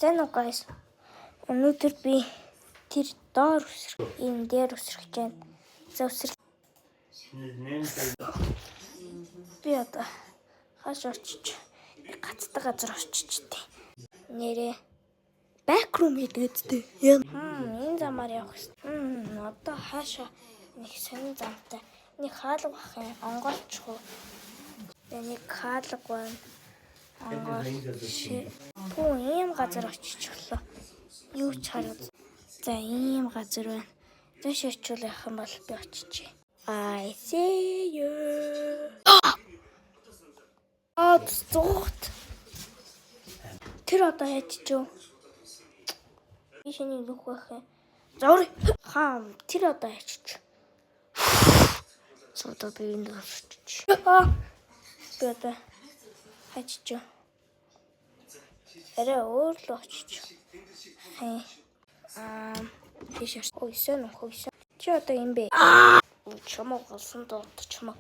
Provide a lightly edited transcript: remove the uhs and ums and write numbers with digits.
За нэг, guys. Өнөөдөр би тэр доор үсрэх, ийм дээр үсрэх гэж байна. За, үсрэх. Би одоо хааш очиж, нэг гацтай газар очиж тээ. Нэрээ backroom гэдэг үстэй. Энэ замаар явах хэрэгтэй. Одоо хаашаа нэг сонин замтай. Нэг хаалга бах юм. Онгоолчих уу? Тэгээ нэг хаалга байна. Онгоол. Пүү, ийм газар очичлоо. Юу ч хараг. За, ийм газар байна. Дэш очивол явах юм бол би очиж. I see you. Аа, зугт. Тэр одоо яаж ч юу? Би шиний нүх байх юм. Зур. Хаам, тэр одоо яаж ч. За, одоо би энд очиж. Аа. Би одоо хайч ч. Арай өөр л очиж. Хай. Аа, тийш. Ой, сэн нөх ой. Чи одоо юм бэ? Чамаг голсон доо, чамаг.